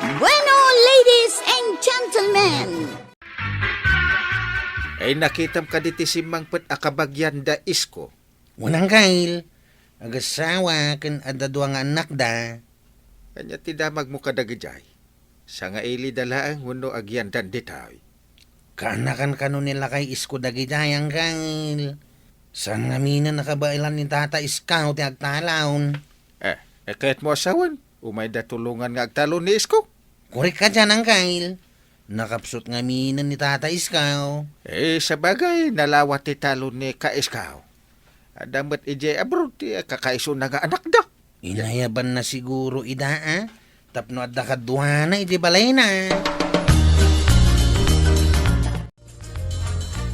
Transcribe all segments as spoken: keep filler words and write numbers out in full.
Bueno, ladies and gentlemen. Ay, nakitam kadi ti simmangpet a kabagian da Isko? Wen, Angkel. Agasawa ken adda dua nga annakda. Ania ti damagmo kadagijay? Sangailida laeng wenno agiandan ditoy? Kaanakan kano ni lakay Isko dagijay, Angkel. Saan ngamin a nakabaelan ni Tata Isko ti agtalon. Eh, eh, kayatmo a sawen, umayda tulongan nga agtalon ni Isko? Korek kadian, Angkel. Nakapsut ngamin ni Tata Isko. Eh, sabagay, nalawa ti talon ni Ka Isko. Adda met idiay abroad ti kakaisuna nga anakda. Inayabanna siguro ida, a? Tapno adda kaduana iti balayna.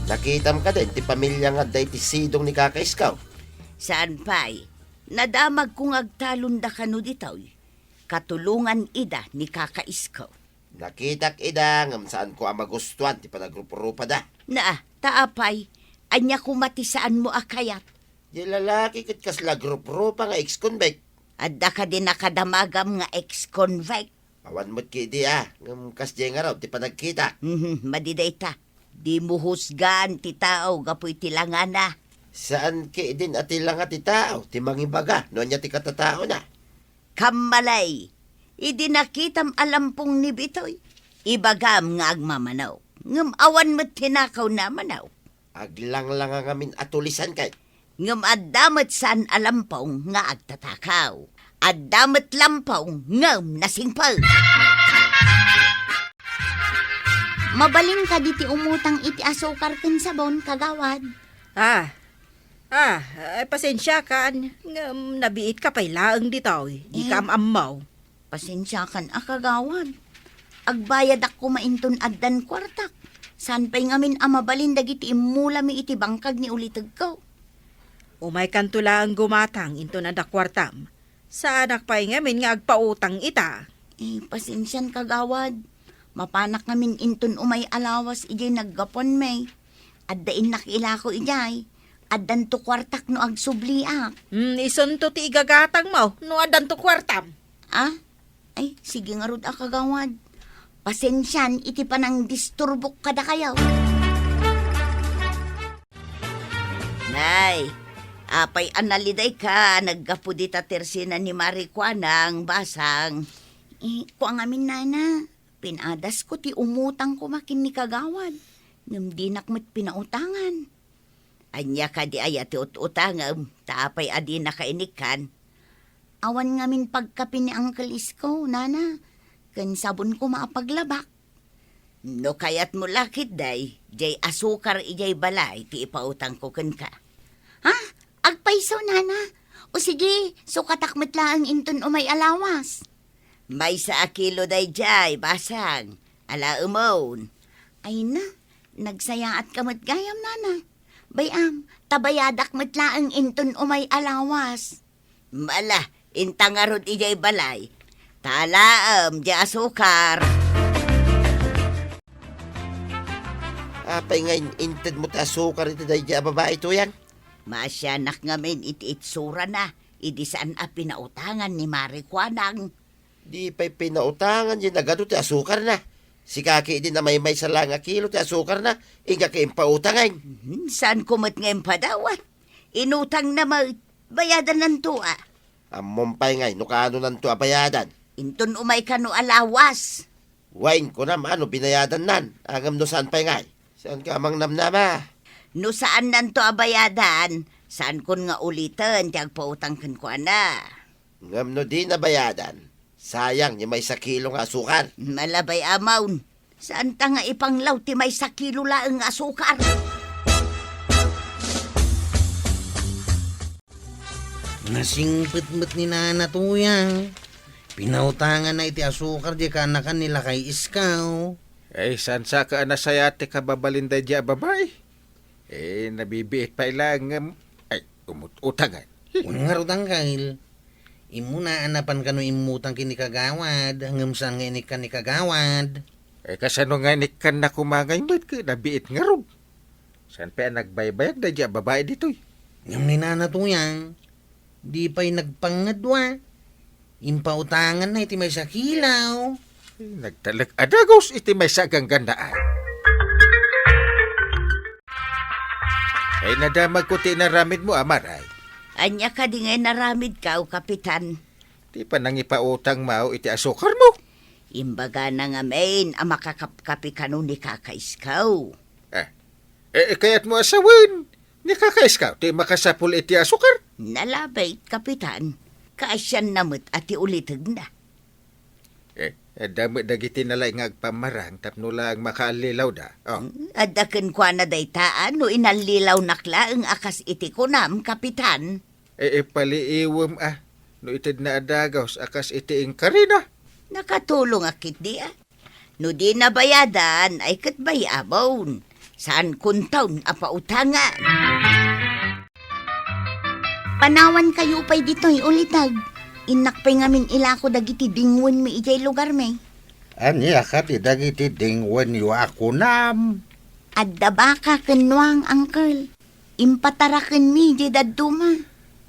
Nakitam kadi ti pamilia nga adda iti sidong ni Kaka Isko? Saan pay. Nadamagko nga agtalonda kano ditoy. Katulongan ida ni Kaka Isko. Nakitak ida ngem saanko a magustuan ti panagrup-rupada. Naa, ta apay, ania koma ti saanmo a kayat? Diay lalaki ket kasla grup-rupa nga ex-convict. Adda kadi nakadamagam nga ex-convict? Awan met ketdi a, ngem kasdiay ngarud ti panagkita. Mhm, madi dayta. Dimo husgaan ti tao gapu iti langana. Saan ketdin a ti langa ti tao ti mangibaga no ania ti katataona. Kammalay, idi nakitam a lampong ni Bitoy, ibagam nga agmamanok. Ngem awan met tinakaw na manok. Aglanglanga ngamin a tulisan kay. Ngem adda met saan a lampong nga agtatakaw. Adda met lampong ngem nasingpet. Mabalin kadi ti umutang iti asukar ken sabon, kagawad? Ah, ah, ay, pasensiakan, ngem nabiitka pay laeng ditoy, dika Eh. am-ammo. Pasensiakan a kagawad. Agbayadak koma inton addan kuartak. Saan pay ngamin a mabalin dagiti immulami iti bangkag ni ulitegko. Umaykanto laeng gumatang inton adda kuartam. Saanak pay ngamin nga agpautang ita. Eh, pasensian kagawad. Mapanak ngamin inton umay a lawas idiay naggapuanmi. Adda innak ilako idiay. Addanto kuartak no agsubliak. Hmm, isunto ti igagatangmo no addanto kuartam. Ah? Ay, sige ngarud a kagawad. Pasensian iti panangdisturbok kadakayo. Nay, apay a nalidayka naggapu dita tersena ni Mari Kuanang, basang? Eh, kua ngamin, nana. Pinadasko ti umutang koma ken ni kagawad. Ngem dinak met pinautangan. Ania kadi aya ti ut-utangem, ta apay a dinaka inikkan? Awan ngamin pagkapi ni Uncle Isko, nana, ken sabon koma a paglabak. No kayatmo la ketdi, diay asukar idiay balay ti ipautangko kenka. Ha? Agpayso, nana? O sige, sukatak met laeng inton umay a lawas. Maysa a kilo daydiay, basang. Alaemon. Ay na, nagsayaatka met gayam, nana. Bay-am, ta bayadak met laeng inton umay a lawas. Ala, inta ngarud idiay balay. Ta alaem, diay asukar. Apay nga in-, intedmo ti asukar iti daydiay a babai, Tuyang? Maasianak ngamin iti itsurana, idi saan a pinautangan ni Mari Kuanang. Di pay pinautangan diay nagadu ti asukarna. Sika ketdin a maymaysa laeng a kilo ti asukarna, inka ket impautangen. Hmm, saanko met nga impadawat. Inutangna met, bayadananto a. Ammom pay ngay no kaanonanto a bayadan. Inton umay kano a lawas. Wen, kunam a no binayadannan, ngem no saan pay ngay? Saanka a mangnamnama? No saannanto a bayadan, saankon nga uliten ti agpautang kenkuana. Ngem no dina bayadan, sayang ti maysa kilo nga asukar. Ala bay-am, saan ta nga ipanglaw ti maysa kilo laeng nga asukar. Nasingpet met ni Nana Tuyang. Pinautanganna iti asukar diay kaanakan ni Lakay Isko. Ay, saan sa ka a nasayaat ti kababalin daydiay a babai? Eh, nabibiit pay laeng ngem, ay, umut-utangan. Wen ngarud, Angkel. Immuna a napan kano immutang ken ni Kagawad, ngem saan nga inikkan ni Kagawad? Eh, kasano nga inikkanna koma ngay met ket nabiit ngarud? Saan pay a nagbaybayag daydiay a babai ditoy? Ngem ni Nana Tuyang, di pay nagpangngad wa. Impautanganna iti maysa kilo. Nagtalek a dagus iti maysa a ganggannaay. Ay, nadamagko ti inaramidmo, Amar, ay. Ania kadi nga inaramidko, Kapitan? Ti panangipautangmo iti asukarmo. Imbagana ngamin a makakapkapi kano ni Kaka Iskaw. Eh, eh, kayatmo a sawen ni Kaka Iskaw ti makasapul iti asukar? Nalabit, Kapitan. Kaasianna met a ti ulitegna. Eh, adda met dagiti nalaing nga agpammarang tapno laeng makaallilawda. Oh. Hmm, adda kenkuana dayta, a, no inallilawnak laeng a kas iti kunam, Kapitan. Eh, ipaliiwem, a, no itedna a dagus a kas iti inkarina. Nakatulong a ketdi, a. No dina bayadan, ay ket bay-abon. Saan konton a pautangan. Panawankayo pay ditoy, uliteg. Innak pay ngamin ilako dagiti dingwenmi idiay lugarmi. Ania kadi dagiti dingwenyo a kunam? Adda baka ken nuang, uncle. Impatarakenmi diay dadduma.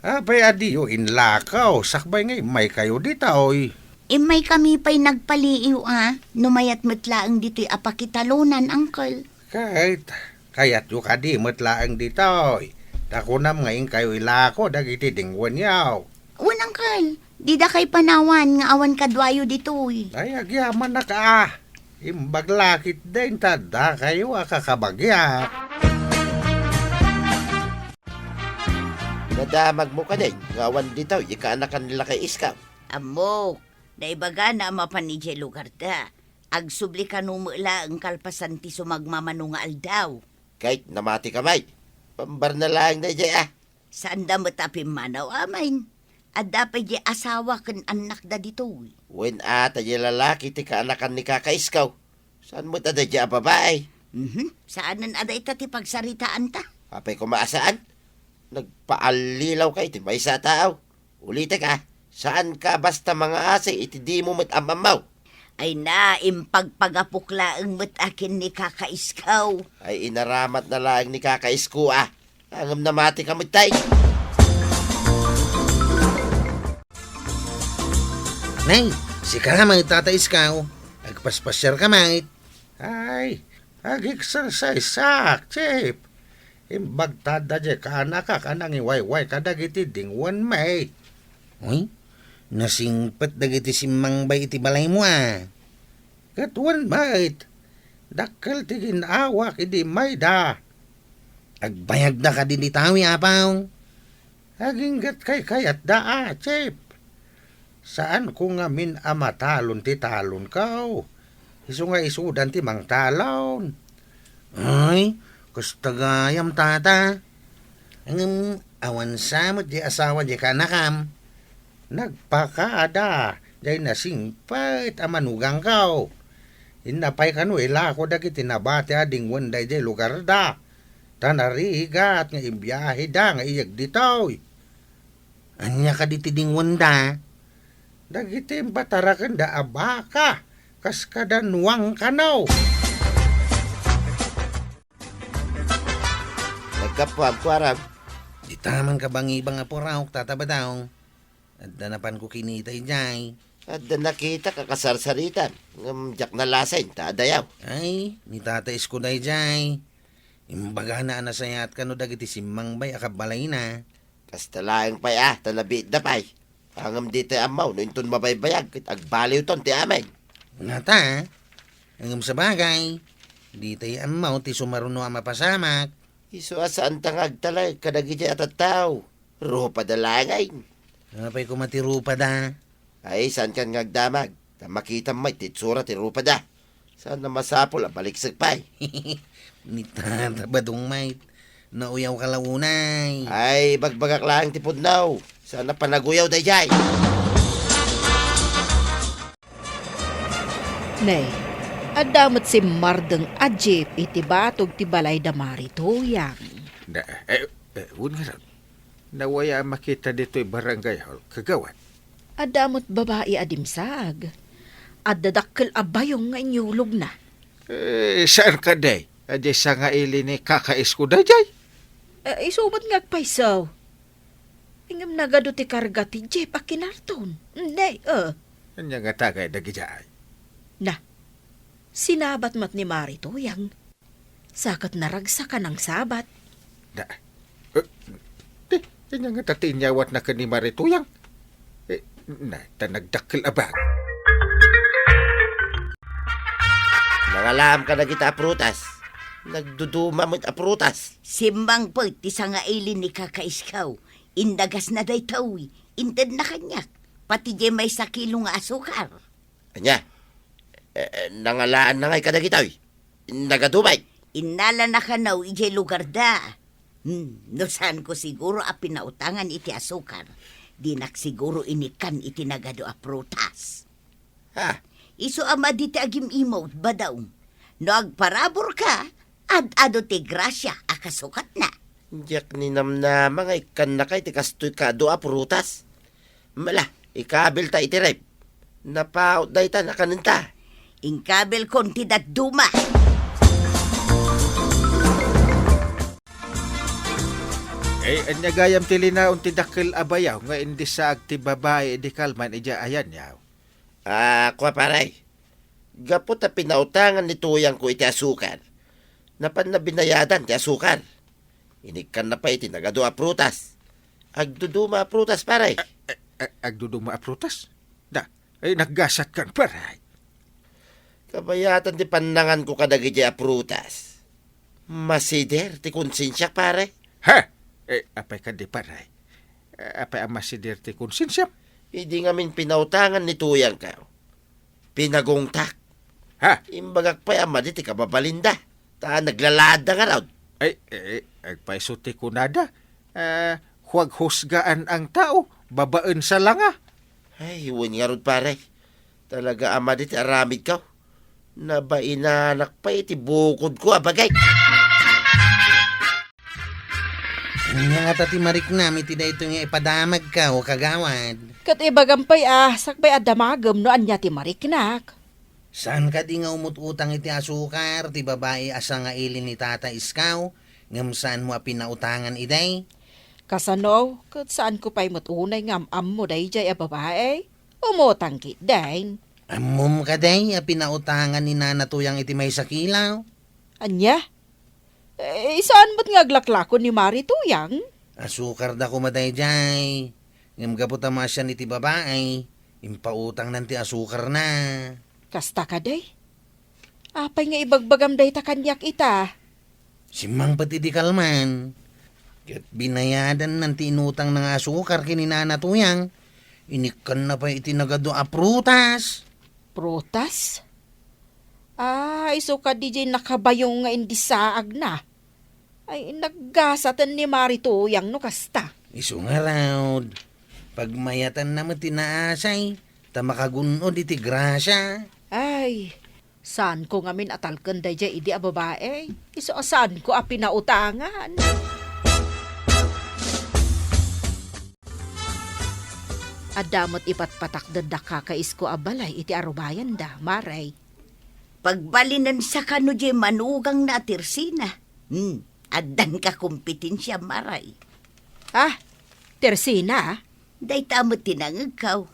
Apay a diyo inlakaw, sakbay nga immaykayo ditoy? Immaykami pay nagpaliiw a, no mayat met laeng ditoy a pakitalonan, uncle. Ket, kayatyo kadi met laeng ditoy? Ta kunam nga inkayo ilako dagiti dingwenyo. Wen, uncle, didakay panawan nga awan kaduayo ditoy. Ay, agyamanak a. Imbag la ketdin ta addakayo a kakabagiak. Nadamagmo kadin nga awan ditoy ti kaanakan ni Lakay Iskaw? Ammok, naibagana a mapan idiay lugarda. Agsubli kano met laeng kalpasan ti sumagmamano nga aldaw. Ket namati ka met. Pambarna laeng daydiay a. Saanda met a pimmanaw, amay. Adda pay diay asawa ken annakda ditoy. Wen a, ta diay lalaki ti kaanakan ni Kaka Iskaw. Saan met a daydiay a babai? Mhm. Saanen a dayta ti pagsaritaanta. Apay koma a saan? Nagpaallilawka iti maysa a tao. Ulitek a, saanka basta mangaasi iti dimo met am-ammo. Ay na, impagpagapok laeng met a ken ni Kaka Iskaw. Ay, inaramatna laeng ni Kaka Isko a. Ngem namati ka met tay. Nay, sika met, Tata Iskaw. Agpaspasiar ka met. Ay, ag-exercise-ak, Chief. Imbag ta adda diay kaanakak a nangiwayway kadagiti dingwenmi. Uy, nasingpet dagiti simmangbay iti balaymo a. Ket wen met, dakkel ti gin-awak idi immayda. Agbayagda kadi ditoy, Apo? Aginggatkay kayatda a, Chief. Saanko ngamin a matalon ti talonko. Isu nga isudan ti mangtalon. Ay, kasta gayam, Tata. Ngem awan sa met diay asawa diay kaanakam. Nagpakaada diay nasingpet a manugangko. Inna pay kano ilako dagiti nabati a dingwen daydiay lugarda. Ta narigat nga ibiaheda nga iyeg ditoy. Ania kadi ti dingwenda? Dagiti impatarakenda a baka, kas kada nuang kano. Naggapuam, kuarang. Dita man kabangibang a puraok, Tata Badong. Adda napanko kinita idiay. Adda nakitak a kasarsaritam, ngem diak nalasin ta adayaw. Ay, ni Tata Isko daydiay. Imbagana a nasayaat kano dagiti simmangbay a kabbalayna. Kasta laeng pay a, ta nabiitda pay. Ngem ditay ammo no inton mabaybayag, ket agbaliwton ti amin. Ngata, ngem sabagay, ditay ammo ti sumaruno a mapasamak. Isu a saanta nga agtalek kadagiti a tattao. Rupada laengen. Apay koma ti rupada? Ay, saankan nga agdamag. Ta makitam met ti itsura ti rupada. Saan a masapul a baliksek pay. Ni Tata Badong met. Nauyaw ka la unay. Ay, bagbagak laeng ti pudno. Saan a panaguyaw daydiay. Ne, adda met simmardeng a jeep iti batog ti balay da Mari Tuyang. Da, eh, eh, wen ngarud. Nawaya a makita ditoy Barangay Hall, kagawad. Adda met babai a dimsaag. Adda dakkel a bayong nga inyulogna. Eh, saan kadi? Adi sa nga ili ni Kaka Isko daydiay? Eh, isu met nga agpayso. Ngem nagadu ti karga ti jeep a kinarton. Ne, eh. Ania nga tagay dagidiay? Na, sinabat met ni Mari Tuyang. Sa ket naragsak a nangsabat. Na, eh, ti, ania ngata ti inyawatna ken ni Mari Tuyang? Eh, na, ta nagdakkel a bag. Nangalaam kadagita a prutas. Nagduduma met a prutas. Simmangpet ti sangaili ni kakaiskaw. Indagasna daytoy. Intedna kaniak. Pati diay maysa kilo nga asukar. Ania? Eh, eh, nangalaanna ngay kadagitoy? Nagadumayo? Innalana kano idiay lugarda. Hmm, no saanko siguro a pinautangan iti asukar, dinak siguro inikkan iti nagadu a prutas. Ha? Isu a madi ti agim-imawd, badaw. No agparaburka, ad-adu ti grasia a kasukatna. Diak ninamnama nga ikkannaka iti kastoy kadu a prutas. Mala, ikabilta iti ref. Napaut dayta, nakanenta. Inkabilkon ti dadduma. Eh, ania gayam ti linaon ti dakkel a bayaw nga indisaag ti babai idi kalman idiay ayanyaw? Ah, kua, pare. Gapu ta pinautangan ni Tuyangko iti asukar, napanna binayadan ti asukar. Inikkanna pay iti nagadu a prutas. Agduduma a prutas, pare. A-, a-, a-, agduduma a prutas? Da, ay, naggasatkan, pare. Kabayatan ti pannanganko kadagiti a prutas. Masider ti konsensiak, pare. Ha? Eh, apay kadi, pare? Eh, apay a masider ti konsensiam? Idi ngamin pinautangan ni Tuyangko, pinagungtak. Ha? Imbagak pay a madi ti kababalinda, ta naglalaadda ngarud. Ay, eh, agpayso ti kunada, eh, huaghusgaan ang tao babaen sa langa. Ay, wen ngarud, pare. Talaga a madi ti aramidko. Nabainanak pay iti bukodko a bagik. Ania ngata ti mariknam iti daytoy nga ipadamagko, kagawad? Ket ibagam pay a, sakbay a damagem no ania ti mariknak. Saan kadi nga umut-utang iti asukar ti babai a sangaili ni Tata Iskaw, ngem saanmo a pinautangan idi? Kasano? Ket saanko pay met unay nga am-ammo daydiay a babai? Umutang ketdin. Ammom kadi a pinautangan ni Nana Tuyang iti maysa kilo? Ania? Eh, saan met nga aglaklako ni Mari Tuyang? Asukar da koma daydiay. Ngem gapu ta maasian iti babai, impautangnan ti asukarna. Kasta kadi? Apay nga ibagbagam dayta kaniak ita? Simmangpet idi kalman, ket binayadannan ti inutangna nga asukar ken ni Nana Tuyang. Inikkanna pay iti nagadu a prutas. Prutas? Ah, isu kadi diay nakabayo nga indisaagna. Ay, naggasaten ni Mari Tuyang no kasta. Isu ngarud, pagmayatanna met ti naasay, ta makagun-od iti grasia. Ay, saanko ngamin a talken daydiay idi a babai? Isu a saanko a pinautangan. Adda met ipatpatakdenda kakaisko a balay iti arubayanda, Mari. Pagbalinensa kano diay manugangna a Tersina. Hmm, addan ka kompetensia, Mari. Ah, Tersina? Dayta met ti nangegko.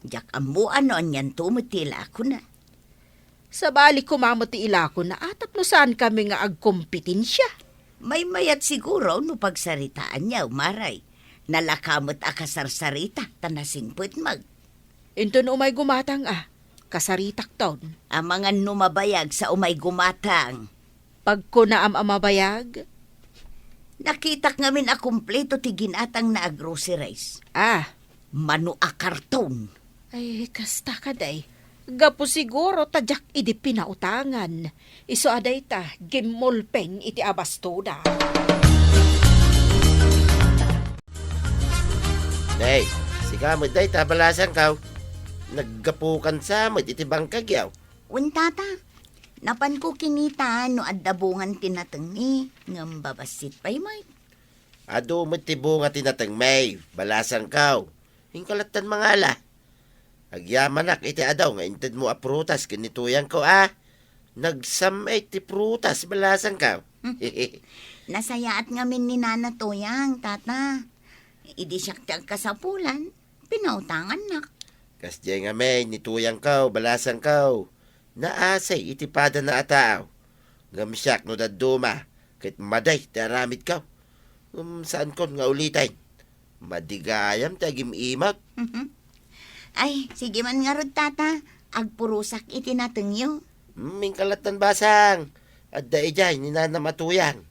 Diak ammo no anianto met ti ilakona. Sabali koma met ti ilakona a tapno saankami nga agkompetensia. Maymayat siguro no pagsaritaanyo, Mari. Nalaka met a kasarsarita ta nasingpetmek. Inton umay gumatang a, kasaritakton. Amangan no mabayag sa umay gumatang. Pagkunaam a mabayag? Nakitak ngamin a kumpleto ti ginatangna a groceries. Ah. Mano a karton. Ay, kasta kadi. Gapu siguro ta diak idi pinautangan. Isu a dayta, gimmulpeng iti abastoda. Nay, sika met dayta, balasangko. Naggapukan sa met iti bangkagyo. Wen, Tata, napanko kinita no adda bungan ti natengmi, ngem babassit pay met. Adu met ti bunga ti natengmi, balasangko. Inka lattan mangala. Agyamanak iti adu nga intedmo a prutas ken ni Tuyangko a. Nagsam-it ti prutas, balasangko. Nasayaat ngamin ni Nana Tuyang, Tata. Idi siak ti agkasapulan, pinautangannak. Kasdiay ngamin ni Tuyangko, balasangko. Naasay iti padana a tao. Ngem siak no dadduma, ket madi ti aramidko. Ngem saankon nga uliten. Madi gayam ti agim-imot. Ay, sige man ngarud, Tata. Agpurosak iti natengyo. Hmm, inka lattan, Basang. Adda idiay ni Nanam a Tuyang.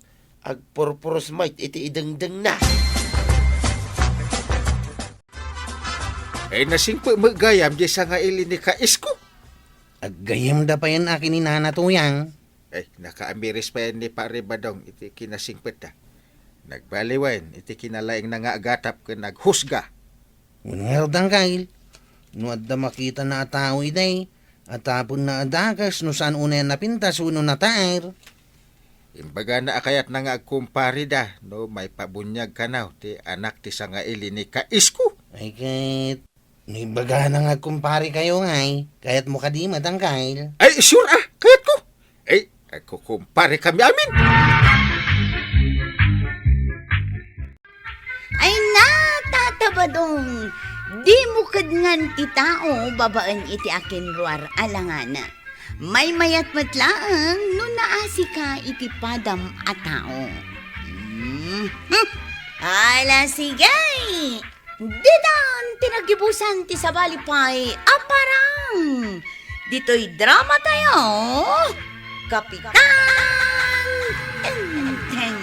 Agpurpuros met iti idengdengna. Ay, nasingpet met gayam diay sangaili ni Kaisko. Aggayamda payen aki ni Nana Tuyang. Ay, nakaamiris payen ni Pare Badong iti kinasingpetda. Nagbaliwen iti kinalaingna nga agatap ken naghusga. Wen ngarud, Angkel, no adda makitana a tao idi, a taponna a dakes no saan unay a napintas wenno nataer. Imbagana a kayatna nga agkumpareda no maipabuniag kano ti anak ti sangaili ni Kaisko. Ay ket, no imbagana nga agkumparekayo ngay, kayatmo kadi met, Angkel? Ay, sure a, kayatko. Ay, agkukumparekami amin. Ay na, Tata Badong, dimo kedngan ti tao babaen iti akinruar a langana. Maymayat met laeng no naasika iti padam a tao. Mhm. Ala, sige! Ditan ti naggibusan ti sabali pay a parang. Ditoy drama tayo, Kapitan Enteng.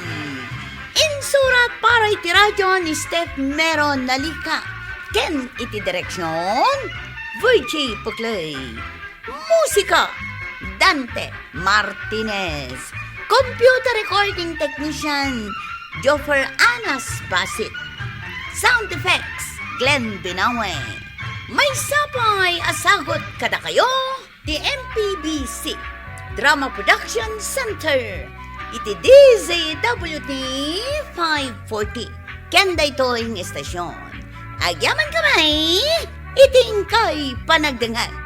Insurat para iti radyo ni Steph Mero Nalika ken iti direksyon, Virgie Puclay. Musika, Dante Martinez. Computer recording technician, Joffer Anas Basit. Sound effects, Glenn Binawe. Maysa pay a sagut kadakayo ti M P B C Drama Production Center iti D Z W T five forty. Ken daytoy nga istasyon, agyaman kami iti inkay panagdengngeg.